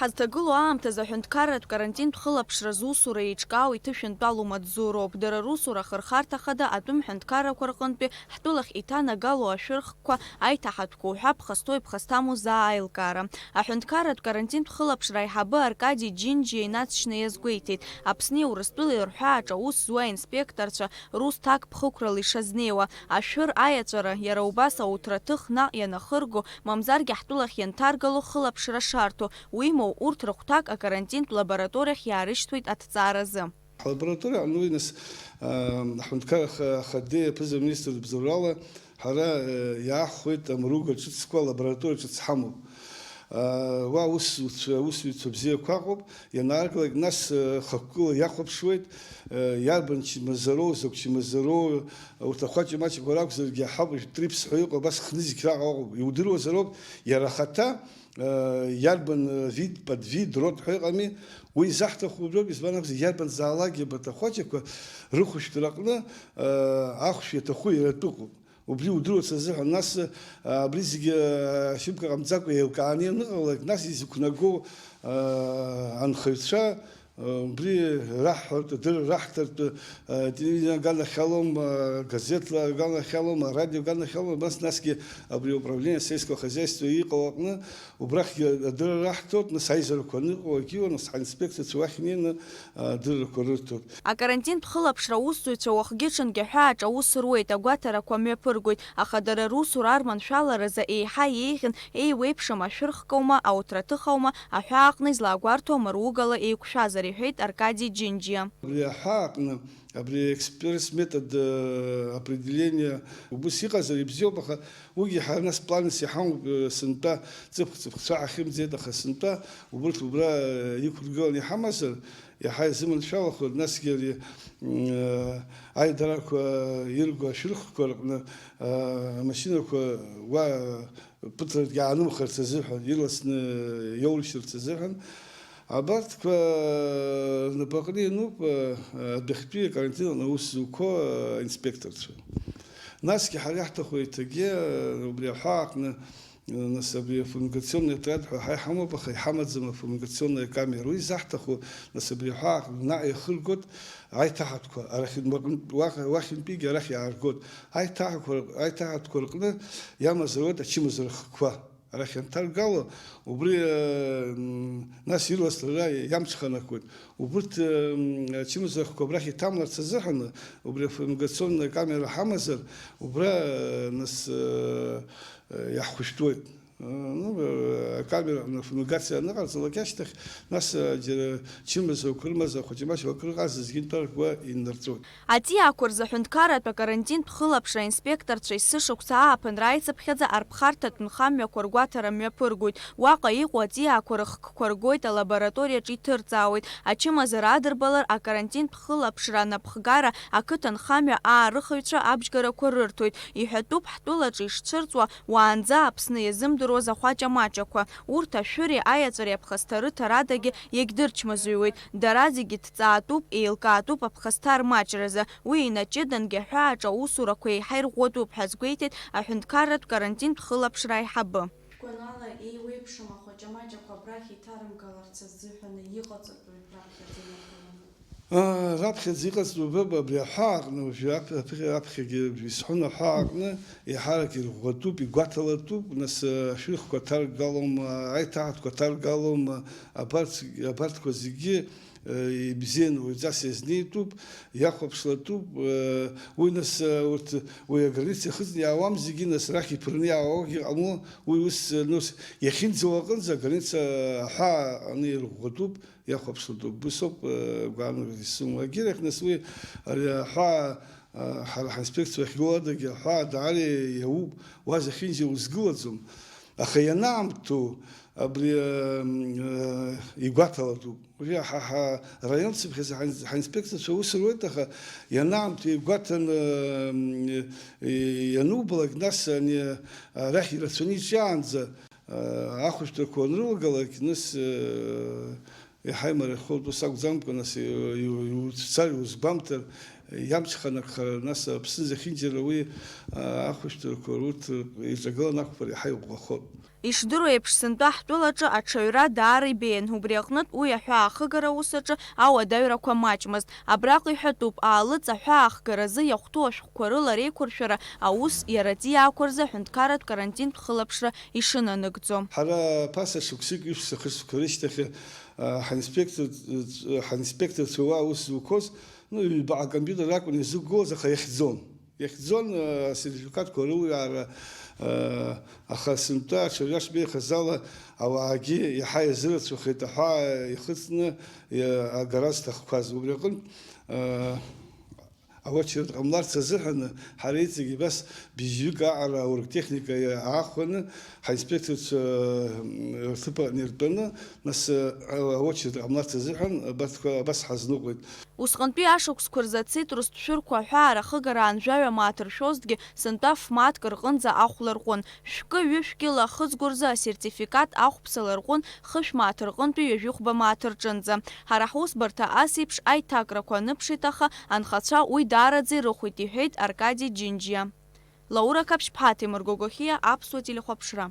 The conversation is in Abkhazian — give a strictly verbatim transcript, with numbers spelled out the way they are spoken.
Ҳазҭагылоу аамҭазы аҳәынҭқарратә карантинтә хылаԥшра зусура еиҿкаау иҭышәынтәалоу маҵзуроуп. Дара русура ахырхарҭа хада атәым ҳәынҭқаррақәа рҟынтәи ҳтәылахь иҭанагало ашәырхқәа, аиҭаҳатәқәа уҳәа ԥхасҭоу иԥхасҭаму заа аилкаара. Аҳәынҭқарратә карантинтә хылаԥшра аиҳабы Аркади Џьынџьиа инаҵшьны иазгәеиҭеит, Аԥсни Урыстәылеи рҳәааҿы аус зуа аинспекторцәа рус ҭакԥхықәрала ишазнеиуа, ашәыр аиаҵәара, иара убас ауҭраҭых наҟ ианахырго, мамзаргьы ҳтәылахь ианҭаргало хылаԥшра шарҭо, уимоу, урҭ рыхәҭак акарантинтә лабораториахь иаарышьҭуеит аҭҵааразы. Ҳлабораториа аҟны уи нас, аа, аҳәынҭқар аха-, ахадеи аԥыза-министр дыбзоурала ҳара, э, иаахәеит амруга ҿыцқәа, лабораториа ҿыц ҳамоуп. Аа, уа аусзуҩцәа, аусзуҩцәа бзиақәа ыҟоуп, ианааргалак, нас, э, хықәкыла иахәаԥшуеит, э, иарбан чмазароу, закә чмазароу, урҭ ахәаҷа маҷқәа ракәзаргьы, ҳауп, трипс ҳәа иҟоу, абас хны зегь раҟара ыҟоуп. Иудыруазароуп, иара ахаҭа, э, иарбан, э, вид, подвид, род ҳәа ыҟами, уи изаҳҭаху убриоуп, избан акәзар, иарбанзаалакгьы абарҭ ахәаҷақәа рыхәышәтәра аҟны, э, ахәшә иаҭаху иара атәы ыҟоуп. Убри удыруац азыҳәан, нас, а, абри зегьы, а, шьыбга ҟамҵакәа еилкааны ианыҟалалак, нас изықәнагоу, а, анхаҩцәа, а, убри раҳҳәартә, адырра раҳҭартә, а, телевидение аганахьалом, а, газетла аганахьалом, арадио аганахьалом, нас, насгьы абри управление сельского хозяйства иҟоу аҟны, убрахьгьы адырра раҳҭоит, нас аизарақәа аныҟоу, агьиуа, нас ҳаинспекциацәа уахь инеины, а, адыррақәа рырҭоит. Акарантинтә хылаԥшра аусзуҩцәа уахгьы-ҽынгьы аҳәааҿ аус руеит, агәаҭарақәа мҩаԥыргоит, аха дара русура арманшәаларазы еиҳа еиӷьын, еиуеиԥшым ашәырхкаума, ауҭраҭыхаума, аҳәаа аҟны излаагәарҭо амаругала еиқәшәазар, иҳәеит Аркади Џьынџьиа. Абри аҳәаа аҟны, абри экспресс метод, э, определения убыс иҟазар ибзиоуп, аха уигьы ҳара нас планс иҳамоуп, э, сынтәа ҵыԥх-ҵыԥхцәа ҳахьымӡеит, аха сынтәа убырҭ убра, э, иқәыргыланы иҳамазар, иаҳа изыманшәалахоит, насгьы ари, м, аидарақәа ирго ашәырхқәа рҟны, а, амашьынақәа уа ԥыҭракгьы аанымхарц азыҳәан, ирласны иоурышьҭырц азыҳәан, абарҭқәа рнапаҟны иануп, а, адәахьтәи акарантин аҟны аус зуқәо, а, аинспекторцәа. Насгьы ҳара иаҳҭаху еиҭагьы, а, убри аҳәаа аҟны Нас абри афумигационный отряд ҳәа ҳа иҳамоуп, аха иҳамаӡам афумигационная камера. Уи заҳҭаху, нас абри аҳәаа наҟ иахыргоит, аиҭаҳатәқәа арахь, уахь-, уахьынтәигьы арахь иааргоит. Аиҭаҳақәа, аиҭаҳатәқәа рҟны иамазароуеит ачымазара хкқәа. Арахь ианҭаргало, убри, э, м, нас ирласра иамҽханакуеит. Убырҭ, э, м, ачымазара хкқәа абрахь иҭамларц азыҳәан, убри афумигационная камера ҳамазар, убра, э, нас, э, э, иаҳхәышәтәуеит. Э, ну, э, акамера аҟны афумигациа аныҟарҵалак ашьҭахь, нас, э, џьара чымаза, қәырмаза, хәыҷы-маҷ уакрыҟаза зегьы нҭаркуа иннарҵәоит. Аҵиаақәа рзы аҳәынҭқарратә акарантинтә хылаԥшра аинспекторцәа есышықәса ааԥынра аицыԥхьаӡа арԥхарҭатә нхамҩақәа ргәаҭара мҩаԥыргоит. Уаҟа иҟоу аҵиаақәа рыхкқәа ргоит, алабораториаҿы иҭырҵаауеит. Ачымазара адырбалар, акарантинтә хылаԥшра анапхгара ақыҭанхамҩа аарыхыҩцәа абџьгарақәа рырҭоит. Иҳәатәуп ҳтәылаҿы ишцәырҵуа уаанӡа Аԥсны иазымдыруаз ахәаҷа-маҷақәа. Урҭ ашәыри аиаҵәареи аԥхасҭа рыҭарадагьы иагьдырчмазаҩуеит. Дара зегьы ҭҵаатәуп, еилкаатәуп аԥхасҭа рмаҷразы. Уи инаҷыдангьы аҳәааҿы аусурақәа еиҳа ирӷәӷәатәуп ҳәа азгәеиҭеит аҳәынҭқарратә карантинтә хылаԥшра аиҳабы. Гәанала, еиуеиԥшым ахәаҷа-маҷақәа абрахь иҭарымгаларц азыҳәаны иҟаҵатәуеит раԥхьаӡа иаҳәаны. Аа, раԥхьаӡа иҟаҵатәу быба абри аҳәаа аҟны, уажәы аԥ-, аԥхьа-, аԥхьагьы исҳәон, аҳәаа аҟны еиҳарак ирӷәӷәатәуп, игәаҭалатәуп, нас, э, ашәырхқәа ҭаргалом, аиҭаҳатәқәа ҭаргалом, абарҭ, абарҭқәа зегьы, э, ибзианы уаҩҵас иазнеитәуп, иахәаԥшлатәуп, э, уи нас, э, урҭ, уи аграница ихыҵны иаауам зегьы, нас рахь иԥырны иаауагьы ҟамло, уи ус, э, нас иахьынӡауа аҟынӡа аграница аҳәаа аны ирӷәӷәатәуп. Иахәаԥшлатәуп, убыс ауп, э, гәаанагара исымоу. Егьирахь, нас, уи, ари аҳәаа, э, ҳара ҳаинспекциа ахьгылоу адагьы аҳәаа даара иауп, уа зехьынџьара узгылаӡом. Аха ианаамҭоу абри, э, э, игәаҭалатәуп. Уажәы ҳа, ҳа, раион цыԥхьаӡа ҳаин-, ҳаинспекциацәа аус руеит, аха ианаамҭоу игәаҭаны, э, э, ианубалак, нас ани, арахь ирацәаны иҿиаанӡа, э, ахәышәтәрақәа анрылагалак, нас, э, Иаҳа имариахоит, ус акәӡамкәа, нас, иу-, иу-, иуцәцар, иузгәамҭар, иамҽханакхар, нас, Аԥсны зехьынџьара уи, а, ахәышәтәрақәа урҭ ирҿагыланы ақәԥара иаҳа иӷәӷәахоит. Ишдыру еиԥш, сынтәа ҳтәылаҿы аҽаҩра даара ибеиан, убри аҟнытә уи аҳәаахыгара аус аҿы ауадаҩрақәа маҷмызт. Абраҟа иҳәатәуп, аалыҵ аҳәаахгаразы иахәҭоу ашәҟәқәа рыла реиқәыршәара аус иара аҵиаақәа рзы аҳәынҭқарратә карантинтә хылаԥшра ишынанагӡо. Ҳара ԥаса шықәсык, ҩышықәса хышықәса рышьҭахь, а, ҳаинспектор, ҳаинспекторцәа уа аус зуқәоз, ну, ҩба акомпиутер акәын изықәгылаз, аха иахьӡон. Иахьӡон, э, асертификатқәа рылҩаара, э, аха сынтәа аҽаҩра шбеихаз ала ауаагьы иаҳа иазырацәахеит аҳәаа ихыҵны, э, агара зҭахқәаз. Убри аҟынтә, э, аочеред ҟамларц азыҳәан ҳара иҵегь абас бжьҩык аҟара ауртехника аахәаны ҳаинспекторцәа, э, рҭыԥ аҟны иртәаны, нас, э, аочеред ҟамларц азыҳәан абарҭқәа абас ҳазныҟәеит. Усҟантәи ашықәсқәа рзы ацитрустә шәырқәа аҳәаа рахыгараан жәаҩа мааҭ ршәозҭгьы, сынтәа ф-мааҭк рҟынӡа ахә ларҟәын. Шәкы-ҩышә кьыла ахыҵгәа рзы асертификат ахәԥса ларҟәын хышә мааҭ рҟынтәи ҩажәихәба мааҭ рҿынӡа. Ҳара ҳусбарҭа ас еиԥш аиҭакрақәа аныԥшит, аха анхацәа уи даараӡа ирыхәеит, иҳәеит Аркади Џьынџьиа. Лаура Қаԥшьԥҳа, Ҭемыр Гогохиа, Аԥсуа телехәаԥшра.